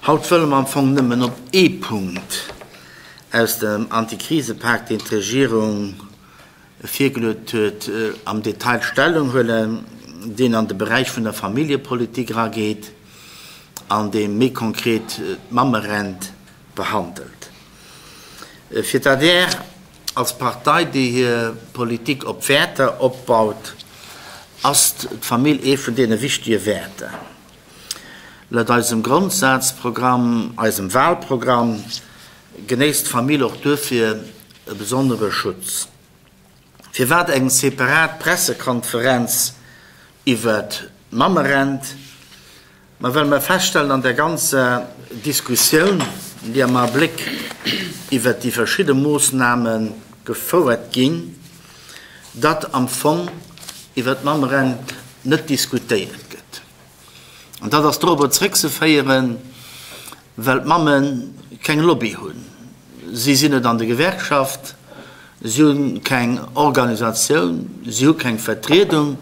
Haut wëlle mer am Fong nëmmen op ee Punkt aus dem Antikrisepak, deen d'Regierung virgeluet huet, am Detail Stellung huelen, deen an de Beräich vun der Familljepolitik erageet an dee méi konkret d'Mammerent behandelt. Fir d'ADR als Partei, déi hir Politik op Wäerter opbaut, ass d'Famill ee vun deene wichtege Wäerter. Laut eisem Grondsazprogramm, eisem Wahlprogramm, genéisst d'Famill och duerfir e besonnere Schutz. Firwat eng separat Pressekonferenz iwwert d'Mammerent? Ma well mer feststellen an der ganzer Diskussioun, déi am Abléck iwwert déi verschidde Moossname gefouert ginn, datt am Fong iwwert d'Mammerent net diskutéiert gëtt. An dat ass dorobber zréckzeféieren, well d'Mamme keng Lobby hunn. Si sinn net an der Gewerkschaft, si hu keng Organisatioun, si hu keng Vertriedung.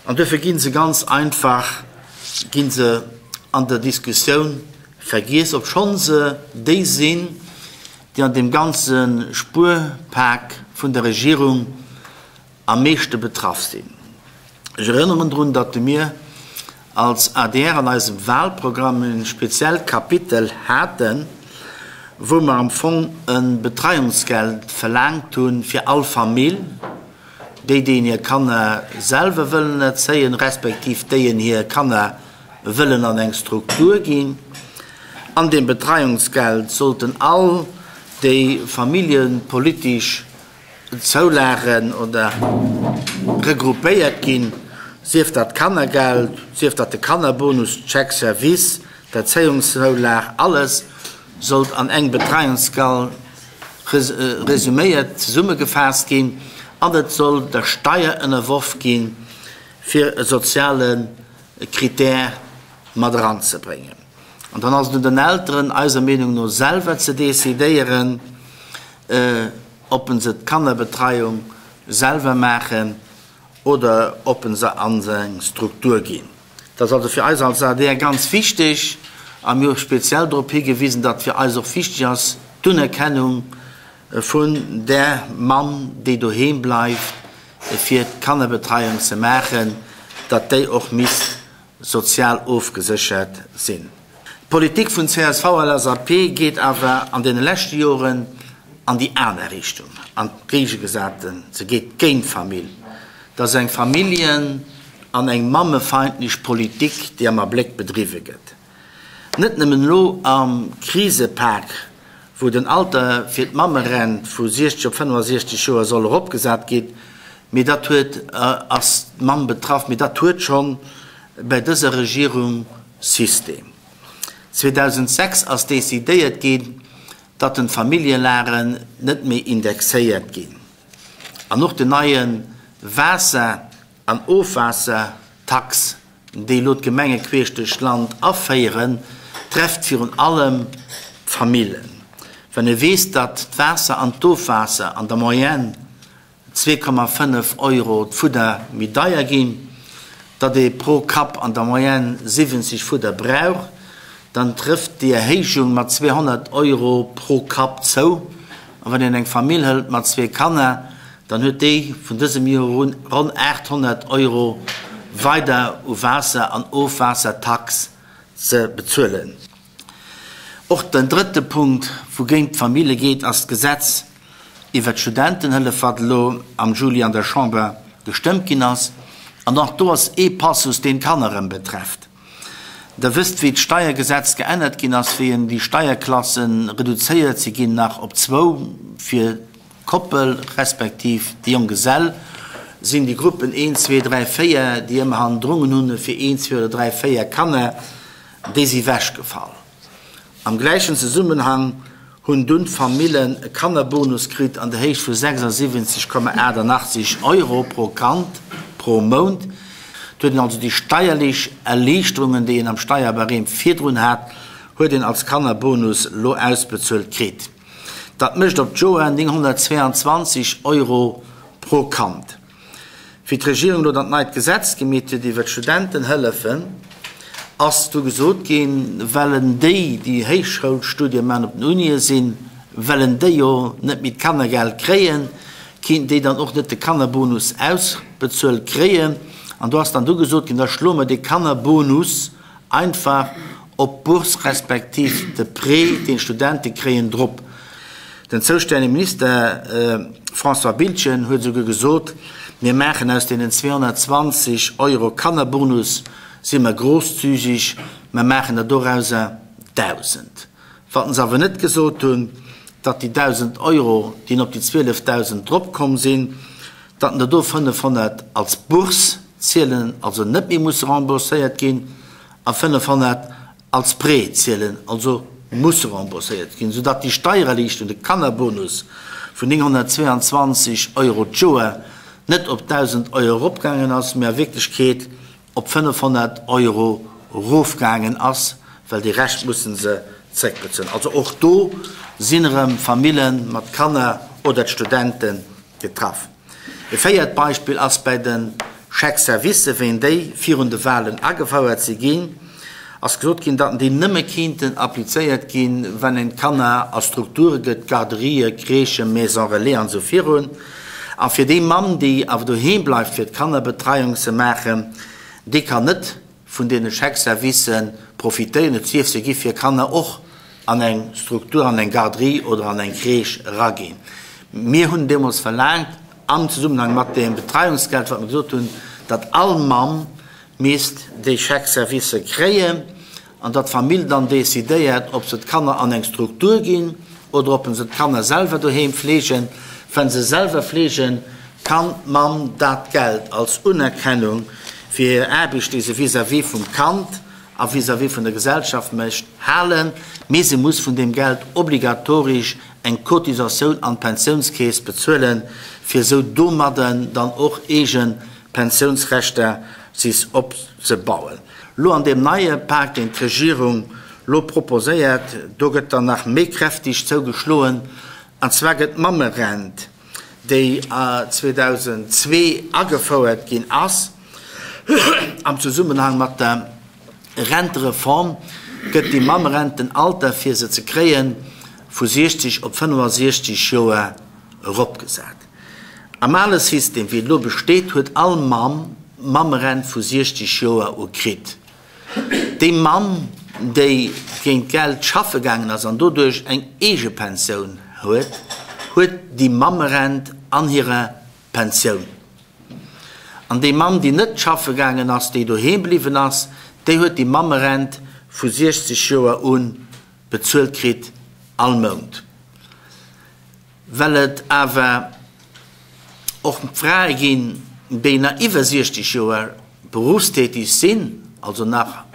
An duerfir gi se ganz einfach, gi se an der Diskussioun vergiess, obschonn se déi sinn, déi an deem ganze Spuerpak vun der Regierung am meeschte betraff sinn. Ech erënneren drun, datt mir als adr an eisem Wahlprogramm e speziellt Kapitel haten, wou mer am Fong e Betreiungsgeld verlaangt hu fir all Famill, déi déi hir Kanner selwer wëllen erzéien, respektiv déi en hir Kanner wëllen an eng Struktur ginn. An deem Betreiungsgeld sollten all déi familljepolitesch Zoulagen oder regroupéiert ginn, sief dat d'Kannergeld, sief dat de Kannerbonus, d'Chèque service, d'Erzéiungszoulag, alles sollt an eng Betreiungsgall Resuméiert zesummegefaasst ginn an et soll der Steier ënnerworf ginn, fir e soziale Critère mat eranzebréngen. An dann ass et un den Elteren, eiser Meenung no, selwer ze decidéieren, ob se d'Kannerbetreiung selwer maachen oder ob se an eng Struktur ginn. Dat ass also fir eis als adr ganz wichteg a mir hu speziell drop higewisen, datt fir eis och wichteg ass d'Unerkennung vun där Mamm, déi doheem bleift fir d'Kannerbetreiung ze maachen, datt déi och misst sozial ofgeséchert sinn. D'Politik vun CSV-LSAP geet awer an deene leschte Joren an déi aner Richtung, an d'géigegesate, se geet géint d'Famill. Dat ass eng Familljen an eng mammefeindlech Politik, déi am Abléck bedriwwe gëtt. Net nëmmen elo am Krisepak, wou den Alter fir d'Mammerent vu 60 op 65 Joer soll eropgesat ginn, mee dat huet, ass d'Mamm betraff, mee dat huet schonn bäi dëser Regierung System. 2006 ass decidéiert ginn, datt den d'Familljelagen net méi indexéiert ginn. An och den neie Waasser an Ofwaassertax, déi elo d'Gemenge queesch duerch d'Land aféieren, trefft virun allem d'Famillen. Wann ee weess, datt d'Waasser an d'Ofwaasser an der Moyenne 2,5 Euro d'Fudder méi deier ginn, datt ee pro Kapp an der Moyenne 70 Fudder brauch, dann trëfft déi Erhéijung mat 200 Euro pro Kapp zou. A wann een eng Famill hëlt mat zwee Kanner, dann huet déi vun dësem Joer un ronn 800 Euro weider u Waasser an Ofwaassertax ze bezuelen. Och den drëtte Punkt, wou géint d'Famille geet, ass d'Gesetz iwwert d'Studentenhëllef, wat elo am Juli an der Chamber gestëmmt ginn ass. An och do ass ee Passus, deen d'Kanner erëm betrefft. Der wësst, wéi d'Steiergesetz geännert ginn ass, wéi en déi Steierklasse reduzéiert si ginn nach op zwou fir d'Koppel respektiv de Jonggesell, sinn déi Gruppen een, zwee, dräi, véier, déi ëmmer hannendrungen hunn fir een, zwee oder dräi, véier Kanner, Déi si wechgefall. Am gläichen Zesummenhang hunn dunn d'Famillen e Kannerbonus kritt an der Héicht vu 76,88 Euro pro Kand pro Mount. Do huet een also déi steierlech Erliichterungen, déi een am Steierbarème virdrun hat, huet een als Kannerbonus elo ausbezuelt kritt. Dat mécht op d'Joer 922 Euro pro Kand. Wéi d'Regierung elo dat neit Gesetz gemeet huet iwwer d'Studentenhëllefen. Ass du gesot ginn, well en déi, déi Héichschoulstudie maachen, op den Unie sinn, well en déi jo net méi d'Kannergeld kréien, kéinten déi dann och net de Kannerbonus ausbezuelt kréien. An do ass dann du gesot ginn, da schloe mer dee Kannerbonus einfach op d'Bourse respektiv de Prêt, deen d'Studente kréien, drop. Den zoustännege Minister François Biltgen huet esouguer gesot, Mir maachen aus deenen 220 Euro Kannerbonus, si mer grosszügig, mer maachen der dorauser 1.000. Wat se awer net gesot hunn, datt déi 1.000 Euro, déi op déi 12.000 dropkomm sinn, datt der do 500 als Bourse zielen, also net méi musse rembourséiert ginn, a 500 als Prêt zielen, also musse rembourséiert ginn, soudatt déi Steiererliichtung, de Kannerbonus vun 922 Euro d'Joer net op 1.000 Euro eropgaangen ass, mä a Wierklechkeet op 500 Euro erofgaangen ass, well dee Rescht musse se zréckbezuelen. Also och do sinn erëm Famille mat Kanner oder d'Studente getraff. E véiert Beispill ass bäi de Chèques-services, wéi déi virun de Wahlen agefouert si ginn, ass gesot ginn, datt déi nëmme kinnten applizéiert ginn, wann een d'Kanner a Strukture gëtt, Garderien, Crèchen, Maisons relais an esou virun. A fir déi Mamm, déi awer doheem bleift fir d'Kannerbetreiung ze maachen, déi kann net vun deene Chèques-servicë profitéieren, et sief se gi fir Kanner och an eng Struktur, an eng Garderie oder an eng Crèche eraginn. Mir hunn deemools verlaangt, am Zesummenhang mat deem Betreiungsgeld, wat mer gesot hunn, datt all Mamm misst déi Chèques-servicë kréien an datt d'Famill dann decidéiert, ob se d'Kanner an eng Struktur ginn oder ob se d'Kanner selwer doheem fleegen. Wa se selwer fleegen, kann d'Mamm dat Geld als Unerkennung fir hir Aarbecht, déi se vis-à-vis vum Kand a vis-à-vis vun der Gesellschaft mécht, halen, mee se muss vun deem Geld obligatoresch eng Cotisatioun an d'Pensiounskeess bezuelen, fir esou domadden dann och eege Pensiounsrechter sis opzebauen. Lo an deem neie Pak, deen d'Regierung lo proposéiert, do gëtt dann nach méi kräftig zougeschloen, an zwar gëtt d'Mammerent, déi 2002 agefouert ginn ass, Am Zesummenhang mat der Rentereform gëtt déi Mammerent den Alter fir se ze kréien vu 60 op 65 Joer eropgesat. Am ale System wéi et elo besteet huet all Mamm d'Mammerent vu 60 Joer u kritt. Déi Mamm déi géint Geld schaffe gaangen ass an doduerch eng eege Pensioun huet, huet déi Mammerent an hirer Pensioun. An déi Mamm, déi net schaffe gaangen ass, déi doheem bliwwen ass, déi huet déi Mammerent vu 60 Joer u bezuelt kritt all Mount. Well et awer och Frae ginn, déi nach iwwer 60 Joer berufstätig sinn, also nach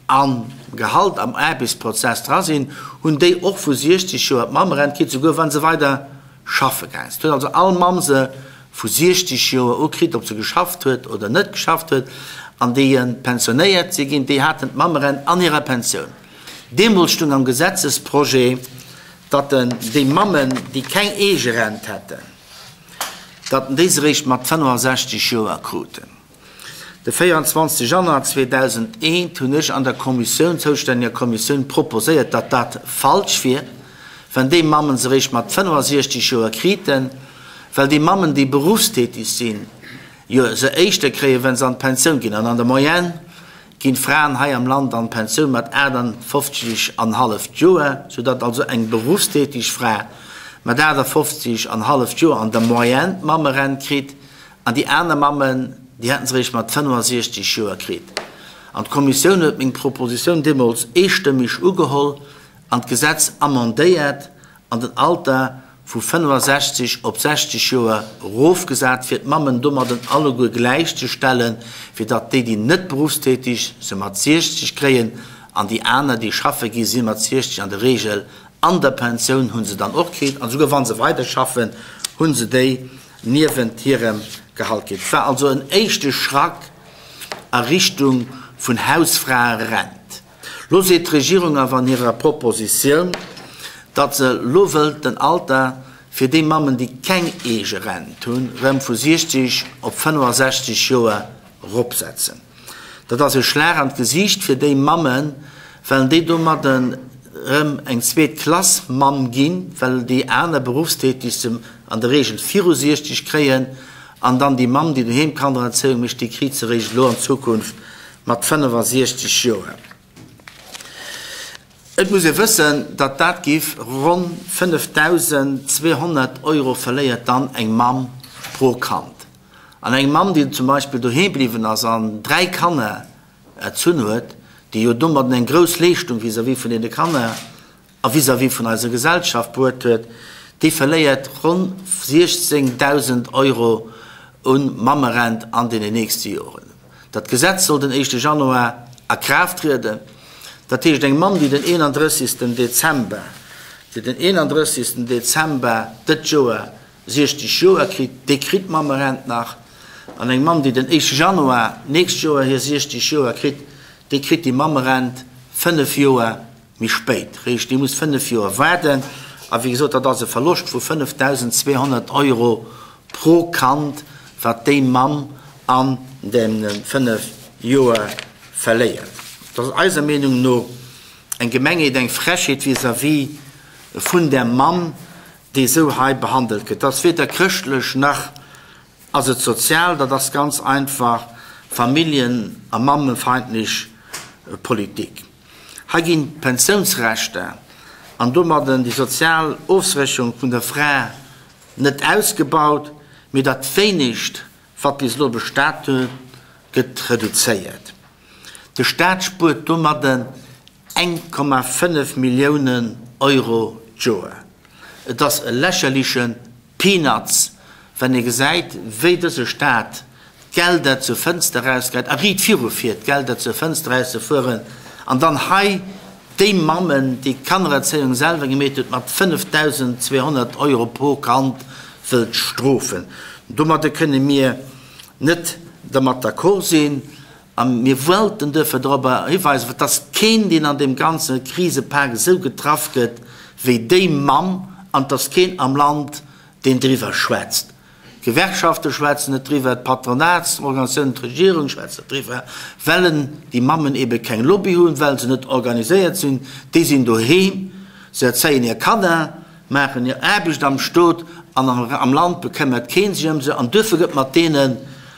am Gehalt, am Aarbechtsprozess dra sinn, hunn déi och vu 60 Joer d'Mammerent kritt, souguer wa se weider schaffe gaangen sinn. Et huet also all Mamm se vu 60 Joer u kritt, ob se geschafft huet oder net geschafft huet. An déi pensionéiert si ginn, déi haten d'Mammerent an hirer Pensioun. Deemools stung am Gesetzesprojet, datt déi Mammen, déi keng eege Rent hätten, datt déi se eréischt mat 65 Joer kruten. De 24 Januar 2001 hunn ech an der Kommissioun, zoustänneger Kommissioun, proposéiert, datt dat falsch wier, wenn déi Mammen se eréischt mat 65 Joer kriten, well déi Mammen, déi berufstätig sinn, jo se éischter kréien, wenn se an d'Pensioun ginn. An an der Moyenne ginn d'Fraen hei am Land an d'Pensioun mat 58 an halleft Joer, soudatt also eng berufstätig Fra mat 58 an halleft Joer an der Moyenne d'Mammerent kritt, An déi aner Mammen, déi hätten se eréischt mat 65 Joer kritt. An d'Kommissioun huet meng Propositioun deemools eestëmmeg ugeholl an d'Gesetz amendéiert an den Alter vu 65 op 60 Joer erofgesat, fir d'Mammen domadden alleguer gläichzestellen, fir datt déi, déi net berufstätig, se mat 60 kréien an déi aner, déi schaffe gi si mat 60 an der Regel an der Pensioun, hu se dann och kritt. An esouguer wa se weiderschaffen, hu se déi niewent hirem Gehalt kritt. Et war also en éischte Schrack a Richtung vun Hausfraerent. Lo seet d'Regierung awer an hirer Propositioun, datt se lo wëllt den Alter fir déi Mammen, déi keng eege Rent hunn, rëm vu 60 op 65 Joer eropsetzen. Dat ass e Schlag an d'Gesiicht fir déi Mammen, well déi domadden erëm eng zweet Klass Mamm ginn, well déi aner Beruffstäteg se an der Regel viru 60 kréien an dann déi Mamm, déi doheem Kannererzéiung mécht, déi kritt se eréischt elo an Zukunft mat 65 Joer. Et muss ee wëssen, datt dat giff ronn 5.200 Euro verléiert dann eng Mamm pro Kand. An eng Mamm, déi zum Beispill doheem bliwwen ass an 3 Kanner erzunn huet, déi jo domadden eng grouss Leeschtung vis-à-vis vun deene Kanner a vis-à-vis vun eiser Gesellschaft bruet huet, déi verléiert ronn 16.000 Euro un Mammerent an deenen nächste Joren. Dat Gesetz soll den éischte Januar a Kraaft trieden. Dat heescht, eng Mamm, déi den 31. Dezember, déi den 31. Dezember dëtt Joer 60 Joer kritt, déi kritt d'Mammerent nach. An eng Mamm, déi den éischte Januar d'nächst Joer hir 60 Joer kritt, déi kritt déi Mammerent fënnef Joer méi spéit, réischt déi muss 5 Joer waarden. A wéi gesot, dat ass e Verloscht vu 5.200 Euro pro Kand, wat déi Mamm an deene 5 Joer verléiert. Dat ass eiser Meenung no eng Gemengheet, eng Frechheet vis-à-vis vun där Mamm, déi esou hei behandelt gëtt. Dat ass weder chrëschtlech nach ass et sozial, dat ass ganz einfach familljen a mammefeindlech Politik. Hei ginn d'Pensiounsrechter an domadden déi sozial Ofsécherung vun der Fra net ausgebaut, mee dat wéinegt, wat bis elo bestat huet, gëtt reduzéiert. De Staat spuert domadden 1,5 Milliounen Euro d'Joer. Et ass e lächerliche Peanuts, wann ee gesäit, wéi dëse Staat d'Gelder zur Fënster erausgeheit a riit viru fiert, d'Gelder zur Fënster erauszefueren an dann hei déi Mammen, déi d'Kannererzéiung selwer gemeet huet, mat 5.200 Euro pro Kand wëllt strofen. Domadde kënne mir net dermat d'accord sinn. A mir wollten duerfir dorobber hiweisen, dass keen, deen an deem ganze Krisepak esou getraff gëtt wéi déi Mamm, an dass keen am Land, deen driwwer schwätzt. D'Gewerkschafte schwätzen net driwwer, d'Patronatsorganisatiounen, d'Regierung schwätzt net driwwer, well déi Mammen ebe keng Lobby hunn, well se net organiséiert sinn. Déi sinn doheem, se erzéien hir Kanner, maachen hir Aarbecht am Stot an am Land bekëmmert kee sech ëm se an duerfir gëtt mat deenen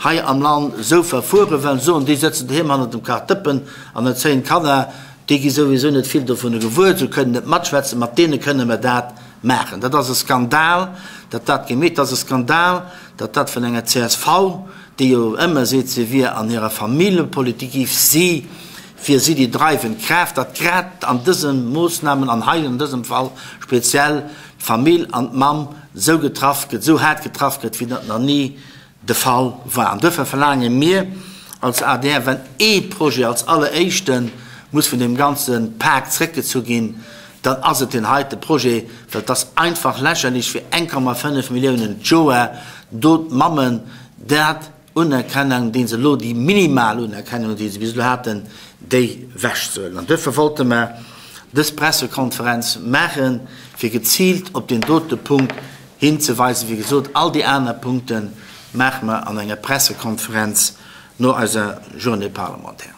hei am Land esou verfueren, well se soen, déi sëtzen doheem hannert dem Kachdëppen an erzéien d'Kanner, déi gi souwisou net vill dovun gewuer, se kënnen net matschwätzen, mat deene kënne mer dat maachen. Dat ass e Skandal, datt dat gemeet ass, e Skandal, datt dat vun enger csv, déi jo ëmmer seet, se wier an hirer Familljepolitik, géif si Fir si déi dreiwend Kraaft, datt grad an dëse Moossnamen an hei an dësem Fall speziell d'Famill an d'Mamm esou getraff gëtt, esou haart getraff gëtt, wéi dat nach ni de Fall war. An duerfir verlaange mir als adr, wenn ee Projet als alleréischte muss vun deem ganze Pak zréckgezu ginn, dann ass et deen heite Projet, well et ass einfach lächerlech fir 1,5 Milliounen d'Joer do d'Mammen dat Unerkennung, déi se elo, déi minimal Unerkennung, déi se bis elo haten, déi ewechzehuelen. An duerfir wollte mer dës Pressekonferenz maachen, fir geziilt op deen dote Punkt hinzeweisen. Wéi gesot, all déi aner Punkte maache mer an enger Pressekonferenz no eiser Journée parlementaire.